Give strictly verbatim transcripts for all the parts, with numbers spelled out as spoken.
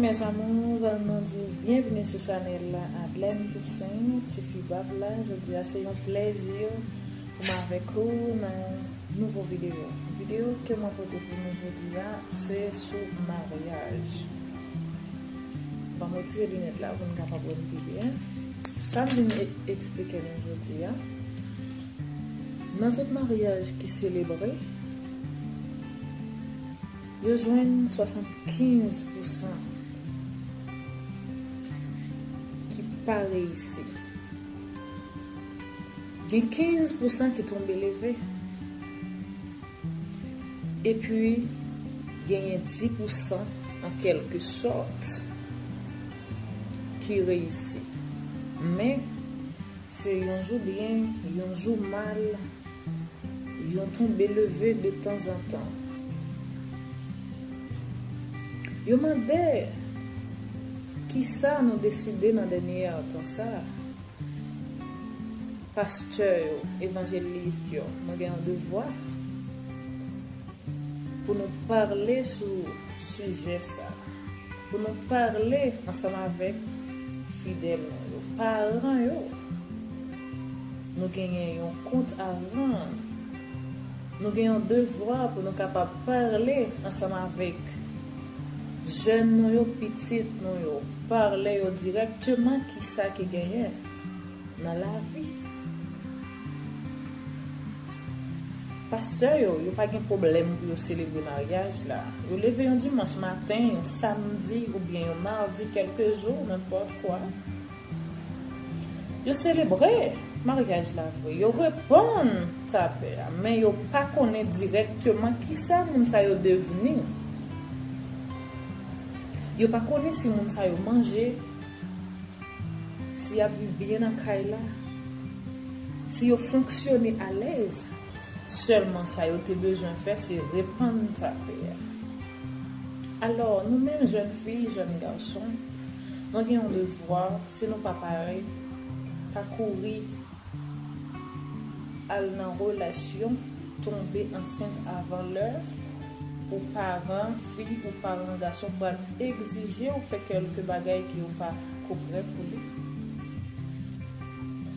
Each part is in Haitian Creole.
Mes amours, nou di w byenveni sou chanèl la, Adlène Toussaint, tifi bab la. Jodi a se yon plèzi pou m avèk ou nan nouvo videyo. Videyo ke mwen pote pou nou jodi a, se sou maryaj. Ban m retire linèt la pou n kapab wè m pi byen. Sa m vin e- eksplike nou jodi a, nan tout maryaj ki selebre, yo jwenn swasannkenz pousan ki pa reyisi. Gen kenz pousan ki tonbe leve. Epi, genyen dis pousan, an kèlke sòt, ki reyisi. Men, se yon jou byen, yon jou mal, yon tonbe leve de tanzantan. Yo mande, kisa nou deside nan dènye tan sa a? Pastè yo, evanjelis yo, nou gen yon devwa pou nou pale sou sijè sa, pou nou pale ansanm avèk fidèl nou yo, paran yo. Nou genyen yon kont a rann. Nou gen yon devwa pou nou kapab pale ansanm avèk jèn nou yo, pitit nou yo, pale yo dirèkteman kisa ki genyen nan lavi. Pastè yo, yo pa gen pwoblèm pou yo selebre maryaj la. Yo leve yon dimanch maten, yon samdi oubyen yon madi, kèlke jou, nenpòt kwa. Yo selebre maryaj la vre. Yo reponn tapè a, men yo pa konnen dirèkteman kisa moun sa yo devni. Yo pa konnen si moun sa yo manje, si y ap viv byen nan kay la, si yo fonksyone alèz. Sèlman sa yo te bezwen fè, se reponn tapè a. Alò, nou menm jèn fi, jèn gason, nou gen yon devwa, si nou pa pare, pa kouri al nan relasyon, tonbe ansent avan lè, pou paran fi ou paran gason pral egzije w fè kèlke bagay ke w pa ko prè pou li.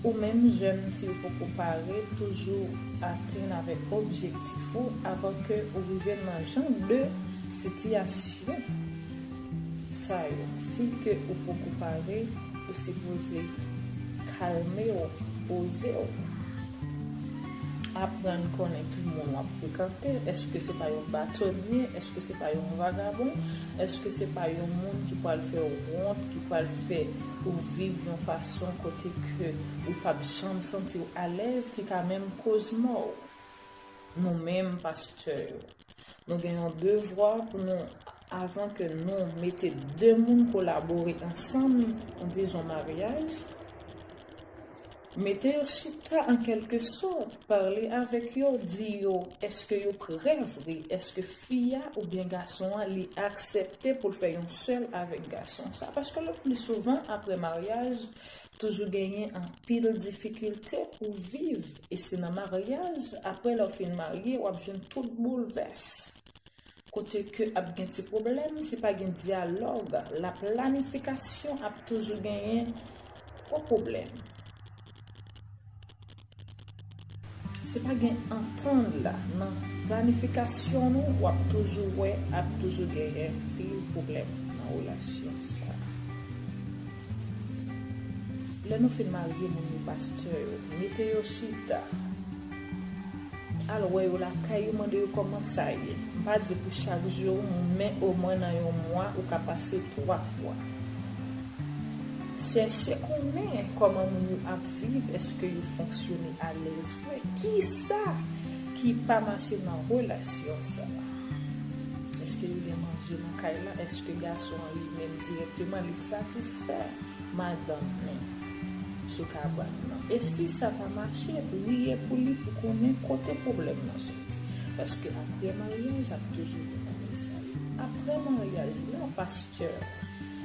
Ou menm jèn, si w poko pare, toujou atenn avèk objektif ou avan ke ou rive nan jan de sitiyasyon sa yo. Si ke ou poko pare, ou sipoze kalme w, poze w. Aprann konnen ki moun w ap frekante. Èske se pa yon batonye? Èske se pa yon vagabon? Èske se pa yon moun ki pral fè w wont, ki pral fè ou viv yon fason kote ke ou p ap janm santi w alèz, ki ka menm koz mò w? Nou menm pastè yo, nou gen yon devwa pou nou, avan ke nou mete de moun kolabore ansanm, dizon maryaj, mete yo chita an kèlke sòt, pale avèk yo, di yo, èske yo prè vre, èske fi a oubyen gason an li aksepte pou l fè yon sèl avèk gason sa? Paske le pli souvan, apre maryaj, toujou genyen anpil difikilte pou viv. E se nan maryaj, apre lè w fin marye, w ap jwenn tout boulvès. Kote ke ap gen ti pwoblèm, si pa gen dyalòg, la planifikasyon ap toujou genyen gwo pwoblèm. Si pa gen antann la nan planifikasyon nou, w ap toujou wè ap toujou genyen pil pwoblèm nan relasyon sa. Lè nou fin marye moun yo, pastè yo, mete yo chita. Al wè yo lakay yo, mande yo kòman sa ye. M pa di pou chak jou, men omwen nan yon mwa, ou ka pase twa fwa. Chèche konnen kòman moun yo ap viv, èske yo fonksyone alèz vre? Kisa ki pa mache nan relasyon sa? Èske yo gen manje nan kay la? Èske gason an li menm dirèkteman li satisfè madanm li sou kabann nan? E si sa pa mache, priye pou li pou konnen kote pwoblèm nan soti. Paske apre maryaj, ap toujou gen bagay sa yo. Apre maryaj la, pastè,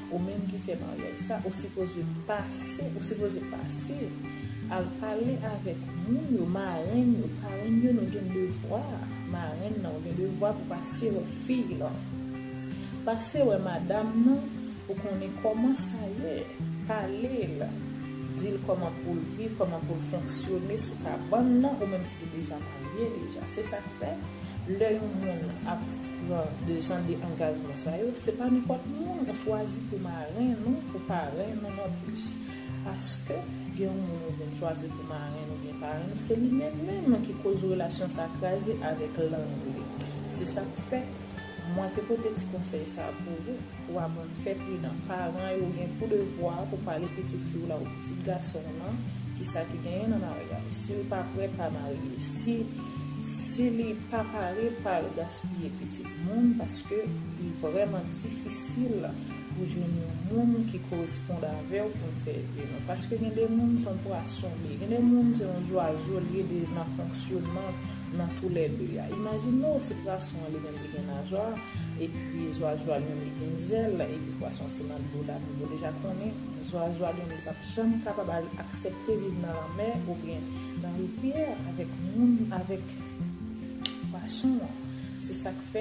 ou menm ki fè maryaj sa, ou sipoze pase, ou sipoze pase al pale avèk moun yo, marenn yo, parenn yo, nou gen devwa. Marenn nan, ou gen devwa pou pase wè fi lan. Pase wè madanm nan, Ou konnen kòman sa ye, pale l, di l kòman pou l viv, kòman pou l fonksyone sou kabann nan, ou menm ki te deja marye deja. Se sa k fè, lè yon moun ap pran de jan de angajman sa yo, se pa nenpòt moun ou chwazi pou marenn ou, pou parenn ou non plis. Paske gen yon moun ou vin chwazi pou marenn oubyen parenn ou, se li menm menm ki koz relasyon sa kraze avèk lang li. Se sa k fè, mwen te pote ti konsèy sa pou ou, pou w aprann fè pridan. Paran yo gen pou devwa pou pale pitit fi w la ou pitit gason w lan, kisa ki genyen nan maryaj. Si l pa prè, pa marye. Si, si li pa pare, pa al gaspiye pitit moun, paske li vrèman difisil pou jwenn yon moun ki koresponn avè w pou l fè vi nou. Paske gen de moun se yon pwason li ye, gen de moun se yon zwazo li ye de, nan fonksyonman nan toulède a. Imajine w si pwason an li menm li gen naja, epi zwazo a li menm li gen zèl, epi pwason se nan dlo l ap viv. Ou deja konnen, zwazo a li menm li p ap janm kapab al aksepte viv nan lanmè oubyen nan rivyè avèk moun, avèk pwason an. Se sa k fè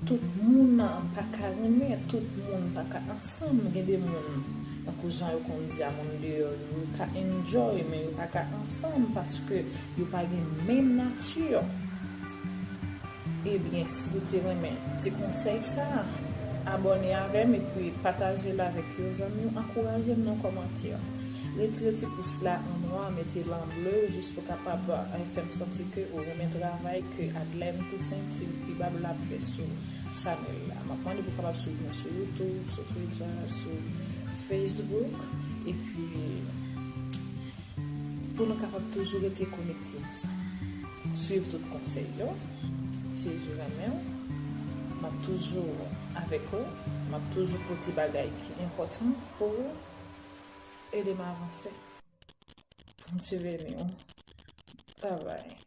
tout moun pa ka renmen, tout moun pa ka ansanm. Gen de moun, tankou jan yo konn di a, moun deyò yo, yo ka enjoy, men yo pa ka ansanm paske yo pa gen menm nati. Ebyen, si ou te renmen ti konsèy sa, abòne avè m epi pataje l avèk yon zanmi w, ankouraje m nan kòmantè. Retire ti pous la an nwa, mete l an ble, jis pou kapab, eh, fè m santi ke ou renmen travay ke Adlène Toussaint Tilkibab la ap fè sou chanèl la. M ap mande pou w kapab swiv mwen sou YouTube, sou Twitter, sou Facebook, epi pou nou kapab toujou rete konekte ansanm. Swiv tout konsèy yo. Jezi renmen w. M ap toujou avèk ou. M ap toujou pote bagay ki enpòtan pou ou. Ede m avanse. Bondye beni w. Bye bye.